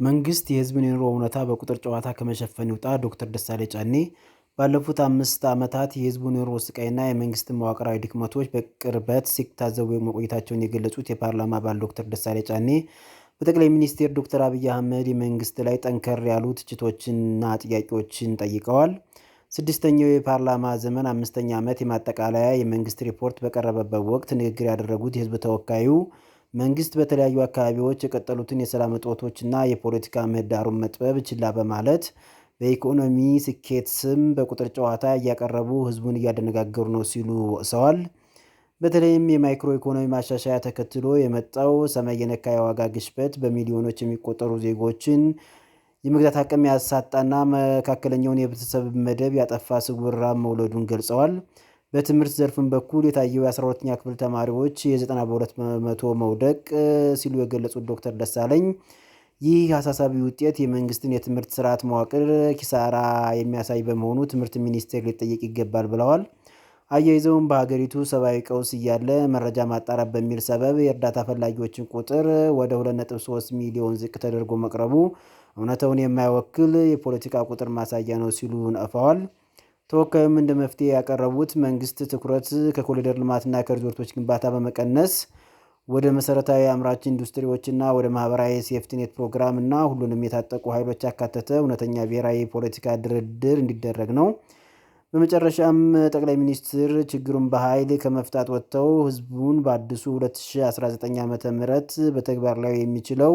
መንግስት የህዝብን የኑሮ እውነታ በቁጥር ጨዋታ ከመሸፈን ይውጣ። ዶክተር ደሳለኝ ጫኔ ባለፉት 5 ዓመታት የህዝቡን የኑሮ ስቃይና የመንግስትን መዋቅራዊ ድክመቶች በቅርበት ሲታዘቡ መቆየታቸውን የገለጹት የፓርላማ አባል ዶክተር ደሳለኝ ጫኔ በጠቅላይ ሚኒስትር ዶክተር አብይ አህመድ የመንግስት ላይ ጠንከር ያሉ ትችቶችንና ጥያቄዎችን ጠይቀዋል። ስድስተኛው የፓርላማ ዘመን አምስተኛ ዓመት የማጠቃለያ የመንግስት ሪፖርት በቀረበበት ወቅት ንግግር ያደረጉት የህዝብ ተወካዩ፣ መንግስት በተለያዩ አካባቢዎች የቀጠሉትን የሰላም እጦቶችና የፖለቲካ ምህዳሩን መጥበብ ችላ በማለት በኢኮኖሚ ስኬት ስም በቁጥር ጨዋታ እያቀረቡ ህዝቡን እያደነጋገሩ ነው ሲሉ ወቅሰዋል። በተለይም የማክሮ ኢኮኖሚ ማሻሻያ ተከትሎ የመጣው ሰማይ የነካ የዋጋ ግሽበት በሚሊዮኖች የሚቆጠሩ ዜጎችን የመግዛት አቅም ያሳጣና መካከለኛውን የህብረተሰብ መደብ ያጠፋ ስውር ራብ መውለዱን ገልጸዋል። በትምህርት ዘርፍም በኩል የታየው የ12ኛ ክፍል ተማሪዎች የ92% መውደቅ ሲሉ የገለጹት ዶክተር ደሳለኝ፣ ይህ አሳሳቢ ውጤት የመንግስትን የትምህርት ስርዓት መዋቅር ኪሳራ የሚያሳይ በመሆኑ ትምህርት ሚኒስቴር ሊጠየቅ ይገባል ብለዋል። አያይዘውም በሀገሪቱ ሰብአዊ ቀውስ እያለ መረጃ ማጣራት በሚል ሰበብ የእርዳታ ፈላጊዎችን ቁጥር ወደ 2.3 ሚሊዮን ዝቅ ተደርጎ መቅረቡ እውነታውን የማይወክል የፖለቲካ ቁጥር ማሳያ ነው ሲሉ ነቅፈዋል። ተወካዩም እንደ መፍትሄ ያቀረቡት መንግስት ትኩረት ከኮሪደር ልማትና ከሪዞርቶች ግንባታ በመቀነስ ወደ መሰረታዊ አምራች ኢንዱስትሪዎችና ወደ ማህበራዊ ሴፍቲኔት ፕሮግራም እና ሁሉንም የታጠቁ ኃይሎች ያካተተ እውነተኛ ብሔራዊ የፖለቲካ ድርድር እንዲደረግ ነው። በመጨረሻም ጠቅላይ ሚኒስትር ችግሩን በኃይል ከመፍታት ወጥተው ህዝቡን በአዲሱ 2019 ዓ ም በተግባር ላይ የሚችለው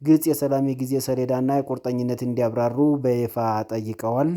ግልጽ የሰላም የጊዜ ሰሌዳና የቁርጠኝነት እንዲያብራሩ በይፋ ጠይቀዋል።